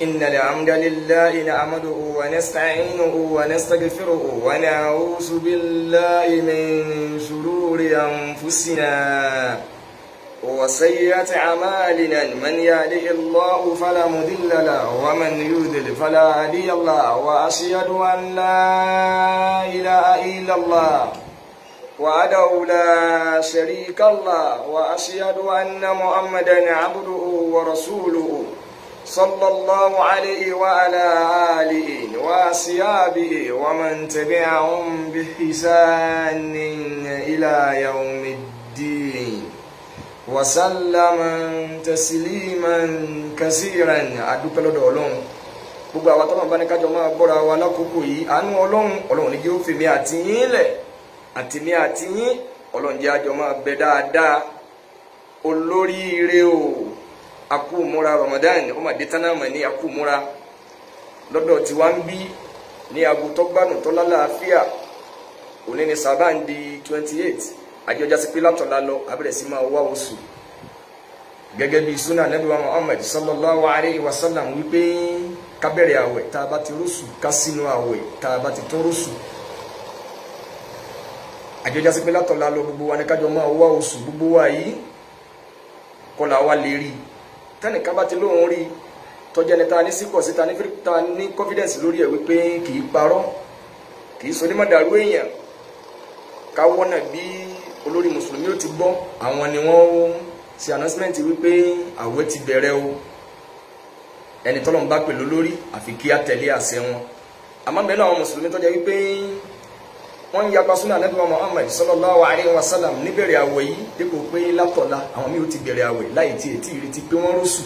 إن الحمد لله نحمده ونستعينه ونستغفره ونعوذ بالله من شرور أنفسنا وسيئات أعمالنا من يهده الله فلا مضل له ومن يضلل فلا هادي له وأشهد أن لا إله إلا الله وحده لا شريك له وأشهد أن محمدا عبده ورسوله صلى الله عليه وعلى آله وأصحابه ومن تبعهم بإحسان إلى يوم الدين وسلم تسليما كثيرا. Adúpẹ́ lọ́dọ̀ Ọlọ́run. Gbogbo àwa tọ́lọ́run bá ní kájọ máa gbọ́ra wa lákòókò yìí, àánú Ọlọ́run, Ọlọ́run ní jẹ́ ó fèmí àti yín lẹ̀, àtìmí àti yín, Ọlọ́run jẹ́ àjọ máa bẹ dáadáa. Olóríire o, akú múra Ramadan, ó mà dé tán náà mà ní akú múra lọ́dọ̀ tí wá ń bí ní aago tó gbádùn tó lálàáfíà. Òní ni sábà ń di 28, àjọjá sí pé látọ̀lá lọ abẹ́rẹ́ sí máa wá oṣù gẹ́gẹ́ bí sunna Ànábì wa Muhammad sallallahu alayhi wa sallam wípé ká bẹ̀rẹ̀ àwẹ̀ tá a bá ti róṣù, ká sínú àwẹ̀ tá a bá ti tó róṣù. Àjọjá sí pé látọ̀lá lọ gbogbo wa ní kájọ máa wá oṣù, gbogbo wa yìí kọlà wa lè rí tẹnìkan bá ti lóun rí tọjá ẹni ta ní sípò sí ta ní confidence lórí ẹ wípé kì í parọ́, kì í sọ ní mọ̀dàrú èèyàn, káwọ́ náà bí olórí mùsùlùmí ó ti gbọ́, àwọn ni wọ́n ṣe announcement wípé àwẹ̀ ti bẹ̀rẹ̀ o. Ẹni tọ́lọ́run bá pè lólórí àfi kí á tẹ̀lé àṣẹ wọn. Àmọ́ bẹ́ẹ̀ náà àwọn mùsùlùmí tọ́jà wípé wọ́n ń yapa súnà Ànábì wa Muhammad sallallahu alayhi wa sallam níbẹ̀rẹ̀ àwẹ̀ yìí, dípò pé látọ̀la àwọn míì ó ti bẹ̀rẹ̀ àwẹ̀ láì tí ètí ìrètí pé wọ́n rọ́ṣù.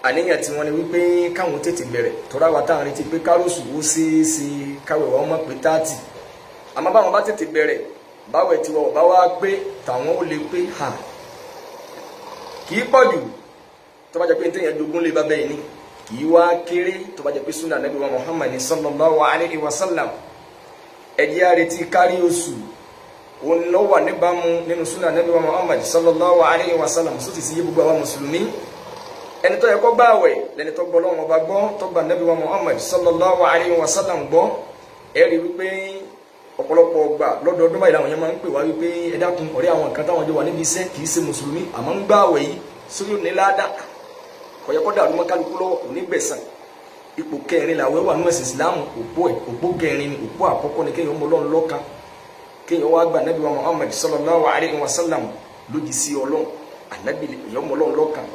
Àníyàn tí wọ́n ní wípé káwọn tètè bẹ̀rẹ̀, tọ́ra wa táwọn retí pé kárọ̀ṣù ó ṣeéṣe káwẹ̀ wa ọmọ pé 30. Àmọ́ báwọn bá tètè bẹ̀rẹ̀, báwẹ̀ tiwa ọ̀bá wá pé tàwọn ó lè pé hà kì í pọ̀jù. Tó bá jẹ́ pé téèyàn jogún lé bábẹ́ yìí ni kì í wá kéré, tó bá jẹ́ pé súnà Ànábì wa Muhammad sallallahu alayhi wa sallam. Ẹ̀jẹ̀ àrètí kárí oṣù òun ló wà níbàámu nínú súnà Ànábì wa Muhammad sallallahu alayhi wa sallam, sóti sí yé gbogbo àwa mùsùlùmí. Ẹni tó yẹ kó gbààwẹ̀ lẹni tó gbọ́ Ọlọ́run ọba gbọ́, tó gba Ànábì wa Muhammad sallallahu alayhi wa sallam gbọ́. Ẹ rí wípé ọ̀pọ̀lọpọ̀ ọgbà lọ́dọọdún báyìí làwọn yẹn máa ń pè wá wípé ẹ dákun, ọ̀rẹ́ àwọn kan táwọn jọ wà níbi iṣẹ́ kì í ṣe mùsùlùmí àmọ́ ń gbààwẹ̀ yìí sórí òní ládàá, kò yẹ kó dàrú mọ́ kálukú lọ́wọ́, kò ní gbẹ̀san. Ipò kẹrin làwẹ̀ wà nínú ẹ̀sìn Ìsìlámù, òpó ẹ̀ òpó kẹrin ni. Òpó àkọ́kọ́ ni kéèyàn mọ Ọlọ́run lọ́kan, kéèyàn wá gba Ànábì wa Muhammad sallallahu alayhi wa sallam lójì sí Ọlọ́run. Ànábì èèyàn mọ Ọlọ́run lọ́kan,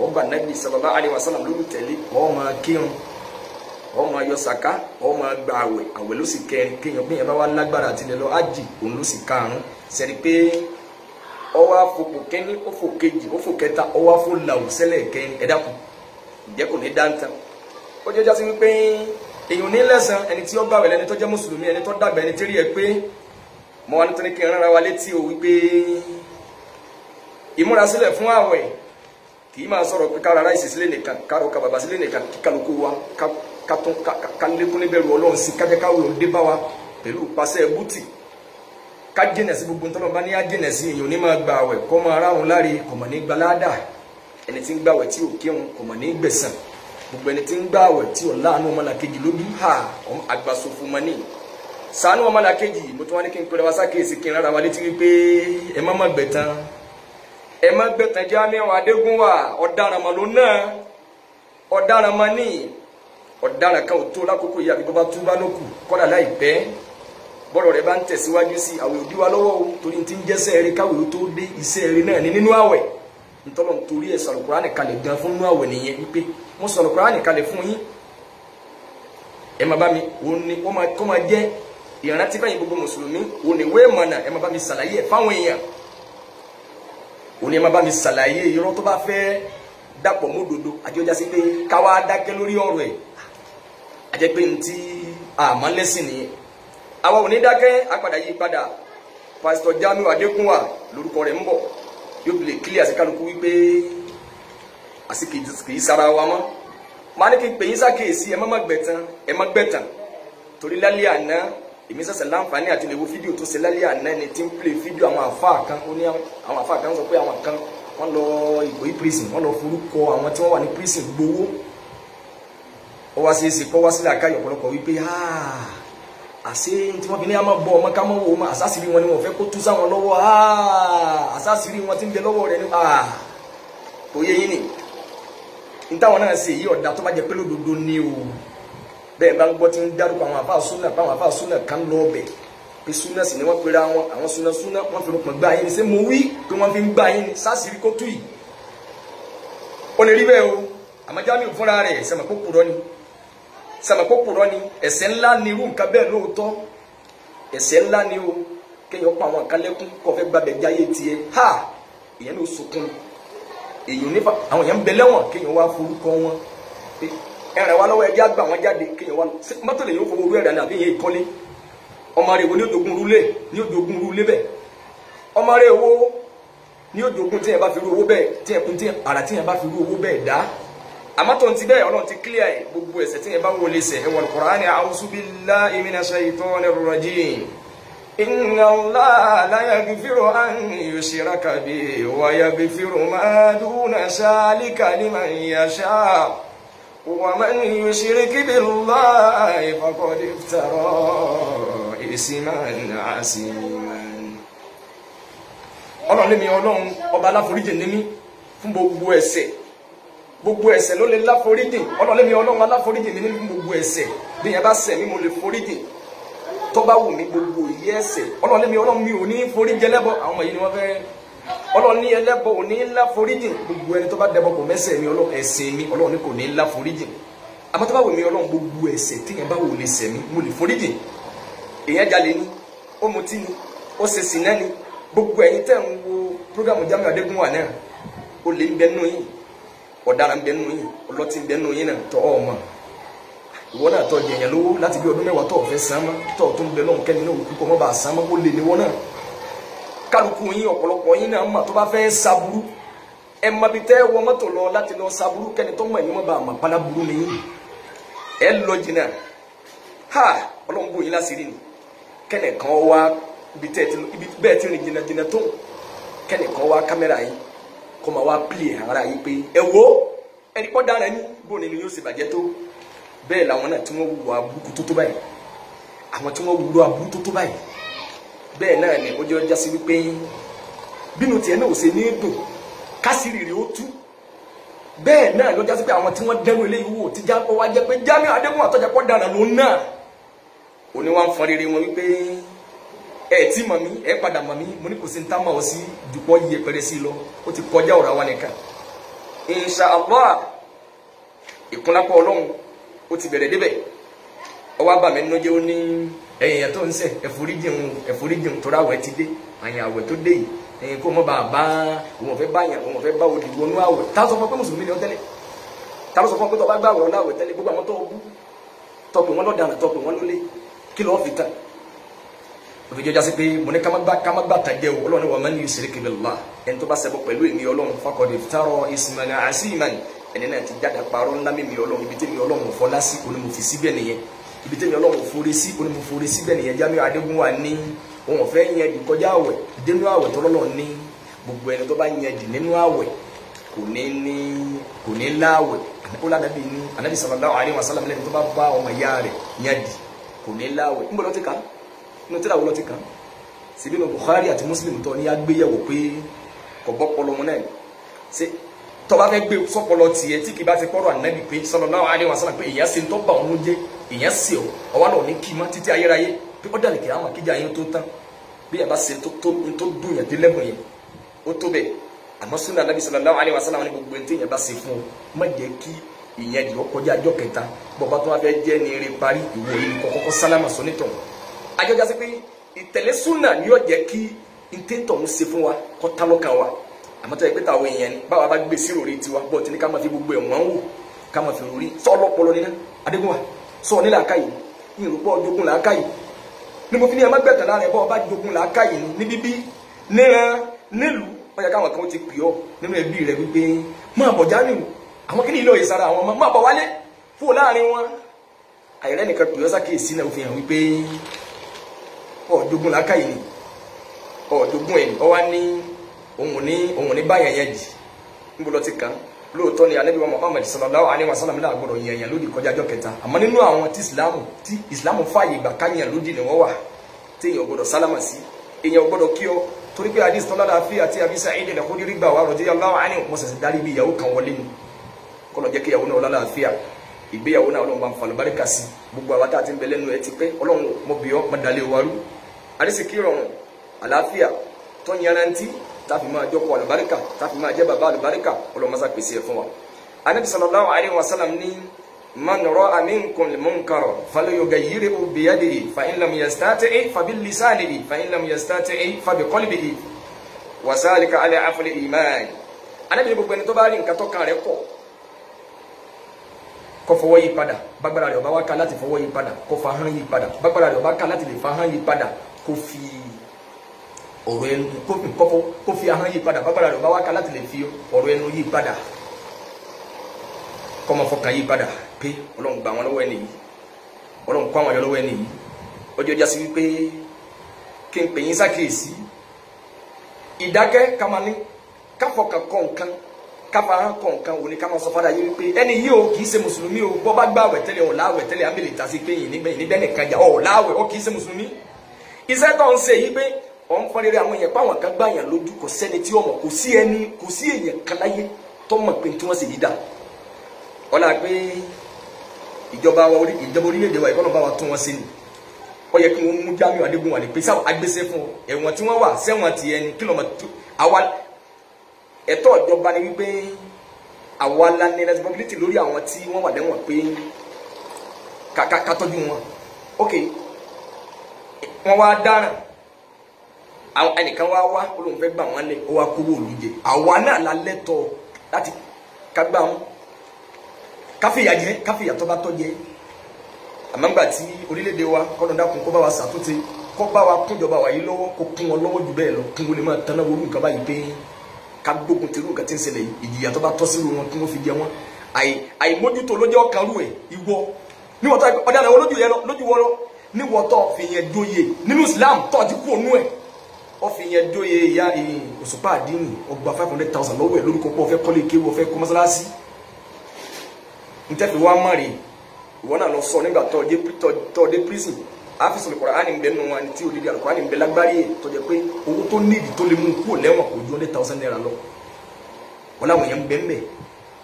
ó gba Ànábì sallallahu alayhi wa sallam lójú tẹ̀lé, ó máa kírun, ó máa yọ sàká, ó máa gba àwẹ̀. Àwẹ̀ ló sì kẹrin. Kéèyàn bí yẹn bá wá lágbára àti lè lọ ájì, òun ló sì karùn-ún. Sẹ́ni pé ó wá fòpò kẹ́ni, ó fò kejì, ó fò kẹta, ó wá fò làwù sẹ́lẹ̀ kẹrin. Ẹ dákun, ǹjẹ́ kò ní dáńtà? Ó jẹ́ jásí wípé èèyàn ní lẹ́sàn ẹni tí ó gbàwẹ̀ lẹni tó jẹ́ mùsùlùmí, ẹni tó dàgbà, ẹni tí rí ẹ pé mọ́ wa nítorí kí n rárá wa létí o wípé ìmúrasílẹ̀ fún àwẹ̀ kì í máa sọ̀rọ̀ pé kára ráìsì sílẹ̀ nìkan, kára ọkà bàbà sílẹ̀ nìkan, kí kálukú wa ká lékún níbẹ̀rù Ọlọ́run sí, kájẹ́ káwé òun dé bá wa pẹ̀lú pàṣẹ bútì, ká jìnà sí gbogbo ntọ́nà bá ní á jìnà sí. Èèyàn ní máa gba àwẹ̀ kọ́ máa ráhùn láre, kò mọ̀ ní gbaládà. Ẹni tí ń gbàwẹ̀ tí ò kírun kò mọ̀ ní gbẹ̀san. Gbogbo ẹni tí ń gbààwẹ̀ tí ò láàánú ọmọlàkejì lójú, ha àgbàsòfò mọ́ ní ṣàánú ọmọlàkejì. Mo tún wá ní kí n pèrè wá sákèésí, kí n rárá wa létí wípé ẹ má má gbẹ̀tàn, ẹ má gbẹ̀tàn. Jamiu Adégúnwà ọ̀daràn mọ̀ ló náà, ọ̀daràn mọ́ ní ọ̀daràn kan ò tó lákòókò yìí, àbí bàbá túbá ló kù kọ́dà láìpẹ́. Bọ́rọ̀ rẹ̀ bá ń tẹ̀síwájú sí àwẹ̀ òbí wa lọ́wọ́ o, torí ti ń jẹ́sẹ̀ eré káwé tó dé, iṣẹ́ eré náà ní nínú àwẹ̀. Ntọ́lọ̀ nítorí ẹ̀ sọ̀rọ̀ Kùránì kalẹ̀ gan fún nínú àwẹ̀ nìyẹn, wípé wọ́n sọ̀rọ̀ Kùránì kalẹ̀ fún yín, ẹ má bá mi òun ni ó máa kọ́ máa jẹ́ ìrántí fẹ́yìn gbogbo mùsùlùmí, òun ni wéè mọ̀nà, ẹ má bá mi ṣàlàyé ẹ̀ fáwọn èèyàn, òun ni ẹ má bá mi ṣàlàyé irọ́ tó bá fẹ́ dàpọ̀ mọ́ òdodo. Àjọjá sí pé káwá dákẹ́ lórí ọ̀rọ̀ ẹ̀, àjẹ́ pé ntí àmọ́ lẹ́sìn nìyẹn. Àwa ò ní dákẹ́, àpàdà yí padà. Pásítọ̀ Jamiu Adégúnwà lórúkọ rẹ̀ ń bọ̀, yóò fi lè kílíà sí kálukú wípé àsìkò kìí sara wa mọ́. Máa ní kí n pè yín sákèésí, ẹ má má gbẹ̀tàn, ẹ má gbẹ̀tàn. Torí lálẹ́ àná èmi ṣẹ̀ṣẹ̀ láǹfààní àti lè wo fídíò tó ṣe lálẹ́ àná, ẹni tí ń play fídíò àwọn àfáà kan. Ó ní àwọn àfáà kan sọ pé àwọn kan wọ́n lọ Ìkòyí prison, wọ́n lọ forúkọ àwọn tí wọ́n wà ní prison gbowó. Ó wá sí èsì kọ́ wá sílẹ̀ àkáyọ̀ ọ̀pọ̀lọpọ̀ wípé àṣé tí wọ́n fi ní a máa bọ ọmọ ká mọ́ wò ó àṣàṣírí wọn ni wọ́n fẹ́ kó tú sáwọn lọ́wọ́, àṣàṣírí wọn ti ń bẹ lọ́wọ́ rẹ̀ ni kò yé yín ni ní táwọn náà ṣe yí ọ̀dà tó bá jẹ pé lódodo ni o. Bẹ́ẹ̀ bá ń gbọ́ tí ń dárúkọ àwọn àfáà súnà pé àwọn àfáà súnà kan lọ ọbẹ̀ pé súnà sì ni wọ́n pera wọn, àwọn súnà súnà wọ́n fi rúpọ̀ gbá yín ni. Ṣé mo wí pé wọ́n fi ń gbá yín ni? Sáṣírí kó tú yìí ó lè rí bẹ́ẹ̀ o. Àmọ́ Jamiu fúnra rẹ̀ sẹ̀mọ̀kó purọ́ ni, sẹ̀mọ̀kó purọ́ ni. Ẹ̀ṣẹ̀ ńlá ni irú nǹkan bẹ́ẹ̀ lóòótọ́, ẹ̀ṣẹ̀ ńlá ni o. Kéèyàn pa àwọn nǹkan lẹ́kún kó fẹ́ gbàbẹ̀ jáyé tiẹ̀, ha èèyàn ló sunkún èèyàn nífa. Àwọn èèyàn ń bẹ lẹ́wọ̀n, kéèyàn wá forúkọ wọn ẹ̀ràn wa lọ́wọ́, ẹjẹ́ àgbà wọn jáde. Kéèyàn wá mọ́tò lè yóò fowó orú ẹ̀ràn àbí ìyẹn ìkọ́lé. Ọmọ rẹ̀ wo ní òjògùn rúlé, ní òjògùn rúlé bẹ́ẹ̀. Ọmọ rẹ̀ wo ní òjògùn tí yẹn bá fi rú owó bẹ́ẹ̀, tí yẹn kún tí àrà tí yẹn bá fi rú owó bẹ́ẹ̀ dá. Àmọ́ tó ń ti bẹ́ẹ̀ Ọlọ́run ti clear ẹ̀ gbogbo ẹ̀ṣẹ̀ tí yẹn bá wọlé ṣẹ̀. Ẹ̀ wal Qur'ani a'udhu billahi minash shaytanir rajim. Inna Allaha la yaghfiru an yushraka bihi wa yaghfiru ma duna dhalika liman yasha. Wa man yushrik billahi faqad iftara isman 'aziman. Ọlọ́run lé mi, Ọlọ́run ọba aláforíjì ní mí fún gbogbo ẹ̀ṣẹ̀. Gbogbo ẹ̀ṣẹ̀ ló lè láforíjì. Ọlọ́run lé mi, Ọlọ́run aláforíjì ní mí fún gbogbo ẹ̀ṣẹ̀. Bí yẹn bá ṣẹ̀ mí mo lè foríjì. Tó bá wù mí gbogbo ìyé ẹ̀ṣẹ̀. Ọlọ́run lé mi, Ọlọ́run mi ò ní foríjì ẹlẹ́bọ. Àwọn ọmọ yìí ni wọ́n fẹ́. Ọlọ́run ní ẹlẹ́bọ ò ní láforíjì. Gbogbo ẹni tó bá dẹbọ kò mẹ́ṣẹ̀ mi, Ọlọ́run ẹ̀sìn mi, Ọlọ́run ní kò ní láforíjì. Àmọ́ tó bá wù mí Ọlọ́run gbogbo ẹ̀ṣẹ̀ tí yẹn bá wù lè ṣẹ̀ mí mo lè foríjì. Èèyàn jalè ni, ó mutí ni, ó ṣe sìná ni. Gbogbo ẹ̀yin tẹ́ ń wo programu Jamiu Adégúnwà náà, ó lè ń bẹ nínú yín, ọ̀daràn ń bẹ nínú yín, ọlọ́tí ń bẹ nínú yín náà tọ́ ọ mọ̀. Ìwọ náà tọ́ jẹ̀yàn lówó láti bí ọdún mẹ́wàá tọ́ ọ̀fẹ́ san mọ́, tọ́ tó ń bẹ lọ́hùn kẹ́ni náà òkú kọ́ mọ́ bá a san mọ́, ó lè níwọ́ náà. Kálukú yín ọ̀pọ̀lọpọ̀ yín náà mọ̀ tó bá fẹ́ saburú, ẹ mọ ibi tẹ́ wọ mọ́tò lọ láti lọ saburú kẹ́ni tó mọ̀ ẹ̀yìn mọ́ bá a mọ̀ páláburú ni yín. Ẹ lọ jìnnà, ha Ọlọ́run bò yín láṣìírí ni. Kẹ́nìkan wá ibi bẹ́ẹ̀ ti rìn jìnnà jìnnà tó, kẹ́nìkan wá kámẹ́rà yín kó máa wá pílì ara yín pé ẹ wo ẹni pọ́ dára ní bó nínú yóò ṣe bàjẹ́ tó. Bẹ́ẹ̀ làwọn náà tí wọ́n wù aburúkú tó tó báyìí, àwọn tí wọ́n wúlò aburú tó tó báyìí. Bẹ́ẹ̀ náà ni ó jẹ́ ọjà sí wípé bínú tiẹ̀ náà ò ṣe ní dùn kásìrì rẹ̀ ó tú. Bẹ́ẹ̀ náà ló já sí pé àwọn tí wọ́n dẹ́rù eléyìí wò ti já ó wá jẹ́ pé Jamiu Adégúnwà tọ́jà pọ́ dára ló náà òní wá ń fọn rere wọn wípé ẹ tí mọ̀ mí, ẹ padà mọ̀ mí. Mo ní kò sí ní tá mọ̀ ọ́ sí dùpọ̀ yíyẹ pẹrẹ sí lọ, ó ti kọjá ọ̀rọ̀ àwa nìkan. Insha Allah ìkúnlápọ̀ Ọlọ́run ó ti bẹ̀rẹ̀ débẹ̀. Ọwọ́ abàmì nínú jẹ́ ó ní ẹ̀yìn ẹ̀yàn tó ń sẹ̀ ẹ̀foríjìn tó ráwẹ̀ ti dé, àyàn àwẹ̀ tó dé yìí ẹ̀yìn kó mọ́ bá a bá òun fẹ́ bá yàn, òun fẹ́ bá òdì wọnú àwẹ̀. Tá a sọ fún pé mùsùlùmí ni ọ tẹ́lẹ̀, tá a sọ fún pé tó bá gbà wọ̀ láwẹ̀ tẹ́lẹ̀, gbogbo àwọn tó bú tọpẹ̀ wọn lọ́daràn tọpẹ̀ wọn lólè kí lọ́ọ́ fi tán. Òfin jọjá sí pé mo ní ká má gbà tàn jẹ́ o. Ọlọ́run wa man yushrik billah, ẹni tó bá ṣẹbọ pẹ̀lú èmi Ọlọ́run faqad iftara isman asiman, ẹni náà ti jáde parọ́ ńlá mímí Ọlọ́run. Ibi tẹ́mi Ọlọ́run fọlá sí oní mo fi síbẹ̀ nìyẹn, ibi tẹ́mi Ọlọ́run forí sí oní mo forí síbẹ̀ nìyẹn. Jamiu Adégúnwà ní òun ọ̀fẹ́ yẹn di kọjá àwẹ̀ dénú àwẹ̀ tọ́lọ́lọ́ ní gbogbo ẹni tó bá yẹn di nínú àwẹ̀ kò ní láwẹ̀. Ó lánàbí ní Ànábì sallallahu alaihi wasallam lẹ́ni tó bá bá ọmọ ìyá rẹ̀ yẹn di kò ní láwẹ̀. Ń bọ̀ lọ́tí kan inú tíra wo lọ ti kàn síbí ní Bukhari àti Muslim tó ní agbéyẹ̀wò pé kò bọ́pọlọ wọn náà ṣe tó bá fẹ́ gbé sọpọlọ tiẹ̀ tí kì bá ti kọ́rọ̀ Ànábì pé sallallahu alaihi wasallam pé èèyàn ṣe ń tọ́ bà òun jẹ́, èèyàn ṣe ọ́ ọwọ́ náà ní kí mọ́ títí ayérayé pé ó dàlẹ̀ kí àwọn akíjà yín tó tán. Bí yẹn bá ṣe tó dùn yẹn dé lẹ́bùn yẹn ó tó bẹ̀. Àmọ́ súnà Ànábì sallallahu alaihi wasallam ní gbogbo ẹni tí yẹn bá ṣe fún ọ má jẹ́ kí ìyẹn jù ọ kọjá ọjọ́ kẹta. Bọ̀bá tó wá fẹ́ jẹ́ ní eré parí ìwọ yìí kọ́kọ́ sálámà sọ nítọ̀. Àjọjá sí pé ìtẹ̀lé súnà ni yóò jẹ́ kí ntẹ́tọ̀ ń ṣe fún wa kọ́ tá lọ́kàn wa. Àmọ́ tó yẹ pé táwọn èèyàn ni báwa bá gbé sí òrí tiwa bọ́ọ̀ tí ní ká máa fi gbogbo ẹ̀wọ̀n wò ká máa fi orí sọ ọlọ́pọlọ nínú Adégúnwà sọ ní làákàyè ní ìrùpọ̀ jogun làákàyè ní mo fi ní ẹ má gbẹ̀tàn lára ẹ bọ́ ọba jogun làákàyè ní bíbí níran nílùú. Ó yẹ káwọn kan ti pè ọ́ nínú ẹbí rẹ wípé máa bọ̀ Jamiu, àwọn kí ni ìlú ọ̀yẹ́ sára àwọn ọmọ máa bọ̀ wálé fún láàrin wọn. Àyẹ̀rẹ́ nìkan pè ọ́ sákèésí náà ó fi hàn wípé ọ̀dógún làákàyè ni ọ̀dógún ẹ̀ ọ wá ní òun ní báyà yẹn jì. Níbo lọ ti kàn Lóòótọ́ ni Ànábì wa Muhammad sallallahu alaihi wasallam náà gbọ́dọ̀ yẹn yẹn lódì kọjá ọjọ́ kẹta. Àmọ́ nínú àwọn tí Ìsìlámù fààyè gbà káyàn lódì ni wọ́n wà, tí èèyàn gbọ́dọ̀ sálámà sí, èèyàn gbọ́dọ̀ kí ọ. Torí pé hadith tó lálàáfíà àti Abi Sa'id al-Khudri gbà wá radiyallahu anhu, wọ́n ṣẹ̀ṣẹ̀ darí bí ìyàwó kan wọlé ni. Kọ́lọ̀ jẹ́ kí ìyàwó náà lálàáfíà, ìgbéyàwó náà Ọlọ́run bá ń falùbáríkà sí. Gbogbo àwa tá a ti ń bẹ lẹ́nu ẹ ti pẹ́, Ọlọ́run mo bì ọ́, mo dalẹ̀ wa rú. Àrísìkí rọrùn, àlàáfíà tó yanrantí, táfi máa jọkọ àlùbáríkà, táfi máa jẹ́ bàbá àlùbáríkà, Ọlọ́run máa ṣàpèsè ẹ̀ fún wa. Ànábì sallallahu alaihi wasallam ní man ra'a minkum munkara falyughayyirhu biyadihi fa in lam yastati' fa bilisanihi fa in lam yastati' fa biqalbihi wa zalika ala afli iman. Ànábì ní gbogbo ẹni tó bá rí nǹkan tọ́kàn rẹ̀ kọ̀, kó fọwọ́ yí padà. Bágbára rẹ̀ ó bá wá ká láti fọwọ́ yí padà, kó fa hán yí padà. Bágbára rẹ̀ ó bá ká láti lè fa hán yí padà, kó fi ọ̀rọ̀ ẹnu kó fi ahọ́n yí padà. Bágbára rẹ̀ ó bá wá ká láti lè fi ọ̀rọ̀ ẹnu yí padà, kó máa fọkàn yí padà pé Ọlọ́run gbà wọ́n lọ́wọ́ ẹni yìí, Ọlọ́run kó àwọn yọ lọ́wọ́ ẹni yìí. Ọjọ́ jásí wípé kí n pè yín sákèésí, ìdákẹ́ ká máa ní káfọkàn kọ nǹkan, káfahàn kọ nǹkan, òní ká máa sọ fada yìí wípé ẹni yìí o kì í ṣe mùsùlùmí o. Bọ́ bá gbààwẹ̀ tẹ́lẹ̀ ọ̀ láwẹ̀ tẹ́lẹ̀, ábẹ́lẹ̀ ta sí pé yìí níbẹ̀ nìkan jà ọ̀ láwẹ̀, ọ kì í ṣe mùsùlùmí. Iṣẹ́ tó ń ṣe yìí pé ọ̀ ń fọ́n rere àwọn èèyàn páwọn kan gbà yàn lójú, kò sẹ́ni tí ó mọ̀, kò sí ẹni, kò sí èèyàn kan láyé tó mọ̀ pé tí wọ́n sì yí dà. Ọlá pé ìjọba wa, ìjọba orílẹ̀-èdè wa ìkọ́nà bá wa tún wọn sí ni. Ó yẹ kí wọ́n mú Jamiu Adégúnwà ní pé sáwọn agbésẹ́ fún ọ, ẹ̀wọ̀n tí wọ́n wà sẹ́wọ̀n ti ẹni kí lọ́mọ tó àwa. Ẹ̀tọ́ ìjọba ni wípé àwa la ní responsibility lórí àwọn tí wọ́n wà lẹ́wọ̀n pé ká tọ́jú wọn. Ok, wọ́n wá dáràn, àwọn ẹnìkan wá wá olóhùn fẹ́ gbà wọ́n lẹ̀, ó wá kówó òlu jẹ. Àwa náà la lẹ́tọ̀ọ́ láti ká gbà wọn, káfíyà jẹ, káfíyà tó bá tọ́ jẹ. Àmọ́ ńgbà tí orílẹ̀-èdè wa kọ́nà dákun kó bá wa ṣàtúnṣe, kó bá wa kúnjọba wa yìí lọ́wọ́, kó kún wọn lọ́wọ́ jù bẹ́ẹ̀ lọ, kí wọ́n lè máa taná worú nǹkan báyìí pé ká gbógun tìrú nǹkan tí ń ṣẹlẹ̀ yìí, ìjìyà tó bá tọ́ sí wọn kí wọ́n fi jẹ wọn. Àìmójútó lójú ọkàn rú ẹ̀ ìwọ níwọ̀n tó ọ̀daràn wo lójú yẹn lọ, lójú wọ́ lọ níwọ̀n tó fi yẹn dóye nínú Islam tó ti kú ònú ẹ̀, ó fi yẹn dóye ìyá Òṣùpá àdínì, ọgbà 500,000 lọ́wọ́ ẹ̀ lórúkọ pé ó fẹ́ kọ́lé kéwú, ó fẹ́ kọ́ mọ́sálásí. Ntẹ́fì wá mọ̀ rè, ìwọ náà lọ sọ nígbà tó dé prison, áfíìsì Al-Qur'ani ń bẹ nù wọn tí odidi Al-Qur'ani ń bẹ lágbárí ẹ̀ tó jẹ́ pé owó tó nídìí tó lè mú kúrò lẹ́wọ̀n kò ju 100,000 naira lọ. Wọn làwọn èèyàn ń bẹ ń bẹ,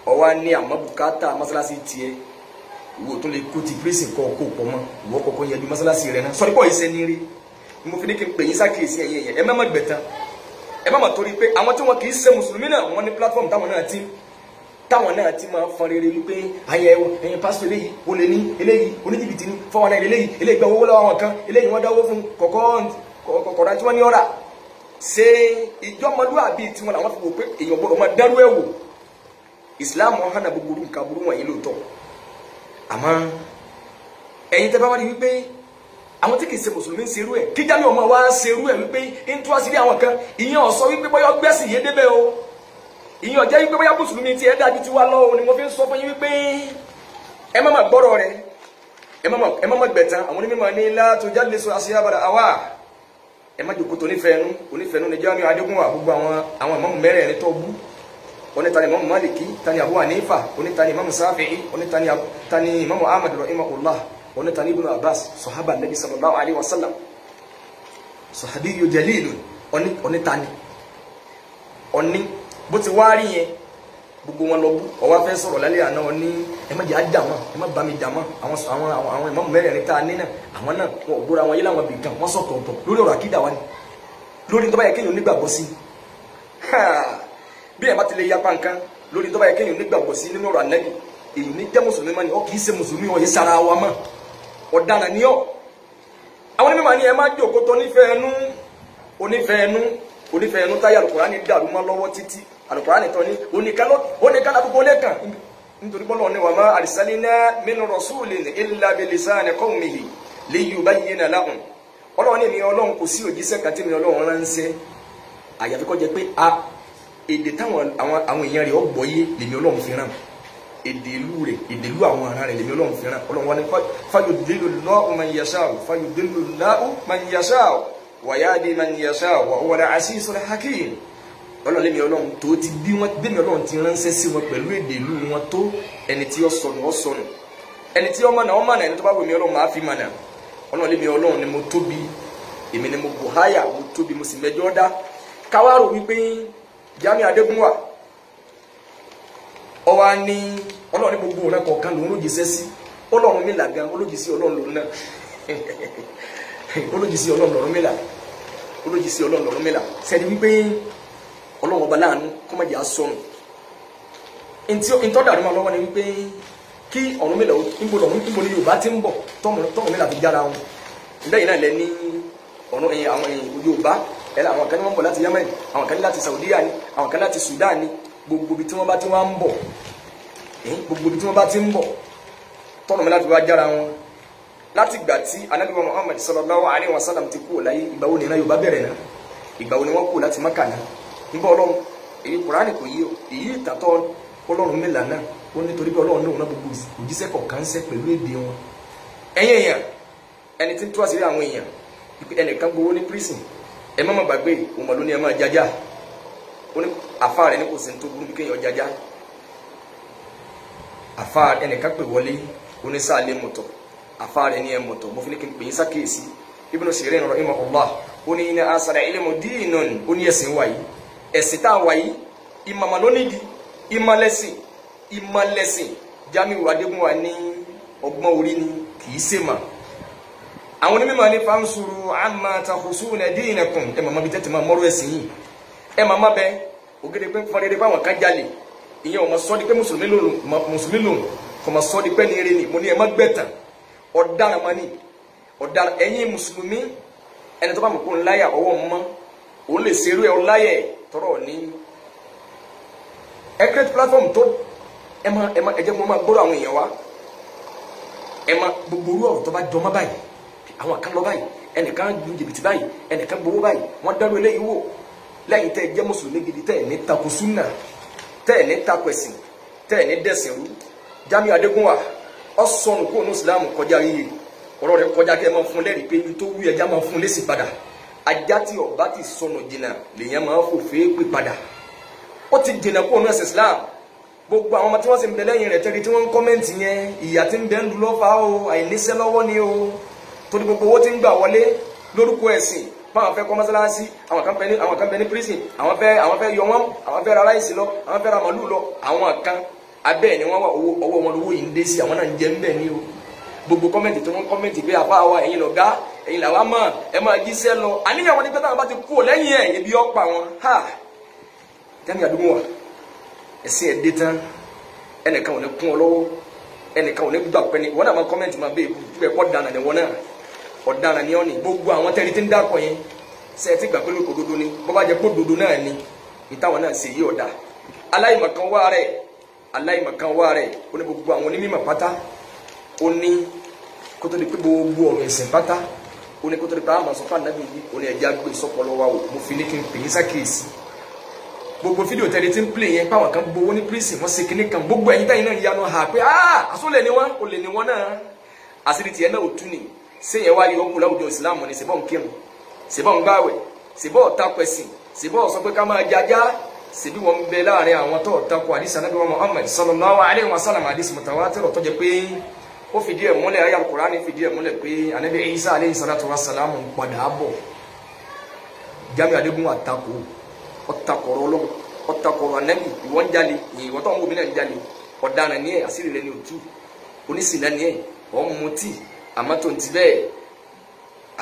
ọwọ́ ní àmọ́ bùkátà mọ́sálásí tiẹ̀, ìwọ tó lè kó ti prison kọ́ kó pọ̀ mọ́, ìwọ kọ́kọ́ yẹjú mọ́sálásí rẹ̀ náà. Sọ́ni pọ̀ yìí sẹ́ni rí, mo fi ní kí n pè yín sákìyèsí ẹ̀yìn ẹ̀yìn, ẹ má má gbẹ̀tàn, ẹ má má torí pé àwọn tí wọn kì í ṣe mùsùlùmí náà wọ́n ní platform táwọn náà ti máa fọn rere wípé ayẹwo ẹ̀yin pásítọ̀ eléyìí olè ní eléyìí oníjìbìtì ní 419 eléyìí eléyìí gba owó lọ́wọ́ àwọn kan, eléyìí wọ́n dáwó fún kọ̀kọ̀rọ̀ tí wọ́n ní ọ̀rà. Ṣé ìjọmọlúwàbí tiwọn làwọn fi wò pé èèyàn gbọ́dọ̀ máa dárú ẹ̀ wò? Islam hànà gbogbo nǹkan burú wọ̀nyí lóòótọ́. Àmọ́ ẹ̀yin tẹ́ bá wá rí wípé àwọn tí kì í ṣe mùsùlùmí ń ṣerú ẹ̀, kí Jamiu ọmọ wa ṣerú ẹ̀ wípé ń tú àṣírí àwọn kan, ìyẹn ó sọ wípé bóyá gbẹ́sìn yé débẹ̀ o, ìyẹn ọ̀jẹ́ wípé bóyá mùsùlùmí tí ẹ dájú ti wá lọ́wọ́ ni mo fi ń sọ fún yín wípé ẹ má má gbọ́rọ̀ rẹ̀, ẹ má má gbẹ̀tàn. Àwọn onímọ̀ ní látò jáde sọ àṣeyábàdà àwa ẹ má jòkó tó onífẹ̀ẹ́nu, onífẹ̀ẹ́nu ni Jamiu Adégúnwà, gbogbo àwọn ìmáàmù mẹ́rẹ̀ẹ̀rin tó bú, onítani ìmáàmù Málìkì, tani Abu Hanifa, onítani ìmáàmù Sáfìí, onítani ìmáàmù Ahmad rahimahullah, onítani Ibn Abbas, sọ̀hábà Nabi sallallahu alaihi wasallam, sọ̀hábíyyu jalilun, onítani oní bó ti wá rí yẹn gbogbo wọn lọ bú. Ọwọ́ fẹ́ sọ̀rọ̀ lálẹ́ àná ọ ní ẹ má jẹ́ àjà mọ́, ẹ má bá mi jà mọ́. Àwọn ìmáàmù mẹ́rẹ̀ẹ̀rin tá a ní náà, àwọn náà wọn ò gbóra wọn yé láwọn bìkan, wọ́n sọ̀tọ̀ọ̀tọ̀ lórí ọ̀rọ̀ àkídà wa ni, lórí tó bá yẹ kéèyàn onígbàgbọ́ sí. Bí ẹ bá ti lè yapa nǹkan lórí tó bá yẹ kéèyàn onígbàgbọ́ sí nínú ọ̀rọ̀ Ànábì, èyí ní jẹ́ mùsùlùmí mọ́ ni, ọ kì í ṣe mùsùlùmí, ọ yìí sara wa mọ́, ọ̀daràn ni ọ́. Àwọn onímọ̀ ni ẹ má jókòó tó onífẹ̀ẹ́nú, onífẹ̀ẹ́nú, onífẹ̀ẹ́nú táyà Al-Qur'ani dàrú mọ́ lọ́wọ́ títí. Al-Qur'ani tọ́ ni oníkan àbúkọ lẹ́kàn, nítorí bọ́lá ní wa ma arsalna min rasulin illa bilisani qawmihi liyubayyina lahum. Ọlọ́run ní mi Ọlọ́run kò sí òjíṣẹ́ kan tí mi Ọlọ́run ránṣẹ́, àyàfi kó jẹ́ pé a èdè táwọn àwọn èèyàn rẹ̀ ọgbọ́yé lèmi Ọlọ́run fi rán, èdè ìlú rẹ̀, èdè ìlú àwọn ará rẹ̀ lèmi Ọlọ́run fi rán. Ọlọ́run wọn ni fayudillullahu man yasha'u, fayudillullahu man yasha'u wa yahdi man yasha'u wa huwa al-azizul hakim. Ọlọ́run lémi Ọlọ́run tó ti bí wọn bẹ́mi Ọlọ́run ti ránṣẹ́ sí wọn pẹ̀lú èdè ìlú wọn tó ẹni tí ó sọnù ó sọnù, ẹni tí ó mọ̀nà ó mọ̀nà, ẹni tó bá wù mí Ọlọ́run máa fi mọ̀nà. Ọlọ́run lémi Ọlọ́run ni mo tóbi, èmi ni mo bù háyà, mo tóbi, mo sì mẹjọ dá. Káwárò wípé Jamiu Adégúnwà ọwọ́ ní Ọlọ́run ní gbogbo òun kọ̀ọ̀kan lòun ló jíṣẹ́ sí. Ọlọ́run mi là gan olójì sí Ọlọ́run lòun náà, olójì sí Ọlọ́run lọ́run mi là, olójì sí Ọlọ́run lọ́run mi là. Sẹ́ni wípé Ọlọ́run ọba láàánú kó má jẹ́ àsọnù. Ntọ́ dàrú ma lọ́wọ́ ni wípé kí Ọ̀rúnmìlà ńbo ní Yorùbá ti ń bọ̀ tọ́mọ̀mìlà fi jára wọn. Lẹ́yìn náà lẹ ní ọ̀run ẹ̀yìn àwọn Yorùbá ẹ̀ àwọn kan ní wọ́n bọ̀ láti Yemen, àwọn kan ní láti Saudiya ni, àwọn kan láti Sudan ni. Gbogbo ibi tí wọ́n bá ti wá ń bọ̀, gbogbo ibi tí wọ́n bá ti ń bọ̀ tọ́mọ̀mìlà fi wá jára wọn. Láti gbà tí Ànábì wa Muhammad sallallahu alaihi wasallam ti kú láyé, ìgbà wo ni ìran Yorùbá bẹ̀rẹ̀ náà? Ìgbà wo ni wọ́n kú láti Mákà náà? Nígbà Ọlọ́run èyí Kùránì kò yí o, èyí ìtàtọ́ Ọlọ́run mélàá náà ó nítorí pé Ọlọ́run náà gbogbo òjíṣẹ́ kọ̀ọ̀kan ṣe pẹ̀lú èdè wọn. Ẹ̀yin èèyàn, ẹni tí ń tú àṣírí àwọn èèyàn, ẹnìkan gbowó ní prison, ẹ má má gbàgbé òun ló ní ẹ máa jájá. Ó ní àfa rẹ̀ ní kò sí ní tó burú bí kéèyàn jájá. Àfa ẹnìkan pè wọlé, ó ní sáà lé mọ̀tọ̀, àfa rẹ̀ ní ẹ mọ̀tọ̀. Mo fi ní kí n pè yín sákèésí. Ibn Sirin rahimahullah ó ní iná asàlẹ̀ ilmu dinun, ó ní ẹ̀sìn wáyé, ẹ̀sìn tá a wáyé ìmọ̀mọ̀ ló nídìí, ìmọ̀lẹ́sìn, ìmọ̀lẹ́sìn. Jamiu Adégúnwà ní ọgbọ́n orí ni kì í ṣe mà. Àwọn onímọ̀ ní fansuru amma takhusuna dinakum, ẹ màmá bíi tẹ́tí máa mọ́rọ́ ẹ̀sìn yìí, ẹ màmá bẹ ògèdè pé fọdẹ́dẹ́ pé àwọn kan jalè, ìyẹn ọmọ sọ́ di pé mùsùlùmí lòun kò mọ̀ sọ́ di pé ní eré ni. Mo ní ẹ má gbẹ̀tàn, ọ̀daràn mọ́ ni ọ̀daràn. Ẹ̀yin mùsùlùmí, ẹni tó bá mọ̀ kó ń láyà ọwọ́ mọ́ òun lè ṣerú ẹ̀ ọláyẹ̀ tọrọ ní. Ẹ create platform tó ẹ má ẹ má ẹ jẹ́ mo máa gbọ́dọ̀ àwọn èèyàn wa. Ẹ má gbogbo orú ọ̀rọ̀ tó bá jọmọ́ báyìí, àwọn kan lọ báyìí, ẹnìkan lu jìbìtì báyìí, ẹnìkan gbowó báyìí, wọ́n dárú eléyìí wò. Lẹ́yìn tẹ́ ẹ jẹ́ mùsùlùmí gidi, tẹ́ ẹ ní takò súnà, tẹ́ ẹ ní takò ẹ̀sìn, tẹ́ ẹ ní dẹ̀sìn rú. Jamiu Adégúnwà ọ sọnù kó nu Ìsìlámù kọjá yìí, ọ̀rọ̀ rẹ̀ kọjá kẹ́ ẹ máa fún lẹ́rìí pé n tó wú ẹja máa fún lésì padà. Ajá tí ọba ti sọnù jìnnà lèèyàn máa fò fèé pè padà. Ó ti jìnnà kó nu ẹ̀sìn Islam. Gbogbo àwọn ọmọ tí wọ́n sì ń bẹ lẹ́yìn rẹ̀ tẹ́lẹ̀ tí wọ́n ń kọ́mẹ́ǹtì yẹn, ìyà tí ń bẹ ń lu lọ́fà o, àìníṣẹ́ lọ́wọ́ ni o, torí gbogbo owó tí ń gbà wọlé lórúkọ ẹ̀sìn, báwọn fẹ́ kọ́ mọ́sálásí, àwọn kan bẹ ní prison, àwọn fẹ́ yọ wọ́n, àwọn fẹ́ ra ráìsì lọ, àwọn fẹ́ ra màlúù lọ, àwọn kan abẹ́ ni wọ́n wà, ọwọ́ wọn lówó yìí ń dé sí, àwọn náà ń jẹ ń bẹ̀ ní o. Gbogbo kọ́mẹ́ǹtì tí wọ́n kọ́mẹ́ǹtì pé àfa wa ẹ̀yin lọ̀gá, ẹ̀yin làwa mọ̀, ẹ máa jíṣẹ́ lọ. Àníyàn wọn ni pé táwọn bá ti kú lẹ́yìn ẹ̀, ebi ọ̀pá wọn. Ha! Jamiu Adégúnwà, ẹ̀sìn ẹ̀ dé tán, ẹnìkan ò ní kún ọ lọ́wọ́, ẹnìkan ò ní gbà pẹ́ ni wọ́n náà máa kọ́mẹ́ǹtì máa bẹ́ẹ̀ bẹ́ẹ̀ kọ́ ọ̀daràn ni wọ́n náà, ọ̀daràn ni ọ́ ni. Gbogbo àwọn tẹ́lẹ̀ tí ń dákọ̀ yẹn, ṣe é ti gbà pé òdodo ni? Bó bá jẹ́ pé òdodo náà ni ìtàwọn náà ṣe yí ọ̀dà. Aláìmọ̀kan wá rẹ̀, aláìmọ̀kan wá rẹ̀, ó ní gbogbo àwọn onímọ̀ pátá, ó ní kó tó di pé gbogbo ọ̀rọ̀ ẹ̀sìn pátá, ó ní kó tó di pé àmọ̀ sọ́fà nàbì yìí, ó ní ẹ̀jẹ̀ àgbè sọ́pọ̀lọ́ wa o. Mo fi ní kí n pè é sákèésí. Gbogbo fídíò tẹ́lẹ̀ tí ń play yẹn, páwọn kan gbowó ní prison, wọ́n ṣe kinní kan, gbogbo ẹ̀yin táyìn náà yanu ha pé àsólè ni wọ́n, olè ni wọ́n náà, àṣírí tiẹ̀ náà ò tú ni. Séyẹn wá yọ kú láwùjọ ìsìláàmù ni? Ṣèbọ̀ ń kírun, ṣèbọ̀ ń gbàwẹ̀, ṣèbọ̀ ọ̀tàkọ̀ ẹ̀sìn, ṣèbọ̀ sọ pé ká máa jajá, ṣèbí wọn ń bẹ láàrin àwọn tó ọ̀tàkọ̀ àdìsí Ànábì wa Muhammad sallallahu alaihi wasallam, àdìsí mutawatir tó jẹ́ pé ó fìdí ẹ̀ múlẹ̀, ayé Al-Qur'ani fìdí ẹ̀ múlẹ̀ pé Ànábì Isa alayhi salatu wassalam ń padà bọ̀. Jamiu Adégúnwà takò, ọ̀tàkọ̀rọ̀ Ọlọ́run, ọ̀tàkọ̀rọ̀ Ànábì. Ìwọ ń jalè, ìwọ tó ń wò mí náà ń jalè, ọ̀daràn ni ẹ̀, àṣírí rẹ̀ ni òtú, oníṣìnà ni ẹ̀, ọ̀ ń mutí, àmọ́ tó ń ti bẹ́ẹ̀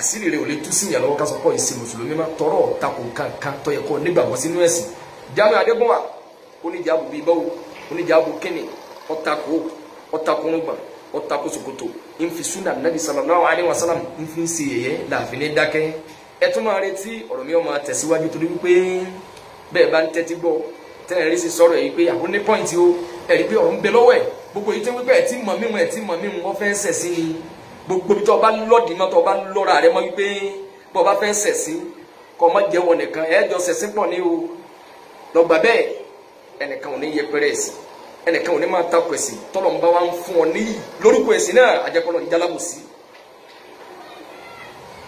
àṣírí rẹ̀ ò lè tú síyàn lọ́wọ́ ká sọ pé ìṣe mùsùlùmí má tọrọ ọ̀tàkùn kankan tó yẹ kó nígbàgbọ́ sínú ẹ̀sìn. Jamiu Adégúnwà oníjàbù bíi báwo, oníjàbù kínní, ọ̀tàkù ọ̀tàkùnrùngbọ̀n, ọ̀tàkù ṣòkòtò, ń fi súnà Nàbí sallallahu alaihi wasallam ń fi ń ṣe yẹ̀yẹ́ láàfin ní dákẹ́. Ẹ tún máa retí ọ̀rọ̀ mi ó máa tẹ̀síwájú torí wípé bẹ́ẹ̀ bá ń tẹ́tí gbọ́ tẹ́lẹ̀ rí sí sọ̀rọ̀ yìí pé àwọn ní pọ́ìntì o, ẹ̀ rí pé ọ̀rọ̀ ń bẹ lọ́wọ́ ẹ̀, gbogbo èyí tí wípé ẹ̀ tí mọ̀ mímu ẹ̀ tí mọ̀ mímu wọ́n fẹ́ sẹ̀ sí ni. Gbogbo ibi tó o bá lọ́ọ̀dì mọ́, tó o bá lọ́ra rẹ mọ́ wípé bó o bá fẹ́ sẹ̀ sí kọ́ ọ má jẹ́wọ́ nìkan, ẹ̀ jọ sẹ̀ sí pọ̀ ní o. Lọ́gbà bẹ́ẹ̀ ẹnìkan ò ní yẹpẹrẹ ẹ̀sìn, ẹnìkan ò ní máa takò ẹ̀sìn, tọ́lọ̀ ń bá wa ń fún ọ níyì lórúkọ ẹ̀sìn náà, àjẹpọ̀lọ̀ ń jálábòsí,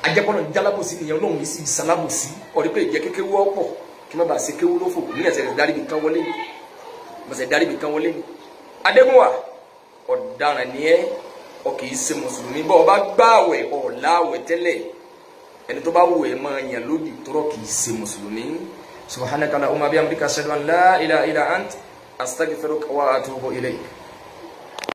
àjẹpọ̀lọ̀ ń jálábòsí nìyẹn. Ọlọ́run yìí sì sálábòsí, ọ̀rí pé ìjẹ́ kékeré wọ́pọ̀. Kí má bàa ṣe kéwú lófò ní ẹsẹ̀ darí bi kan wọlé ni, mọ̀sẹ̀ darí bi kan wọlé ni. Adégúnwà ọ̀daràn ni ẹ́, ọ kì í ṣe mùsùlùmí. Bọ́ ọ bá gbààwẹ̀ ọ̀làwẹ̀ tẹ́lẹ̀, ẹni tó bá wù ẹ́ máa yàn lódì tọrọ kì í ṣe mùsùlùmí. Subhanaka allahumma bihamdika ashhadu an la ilaha illa ant astaghfiruka wa atubu ilayk.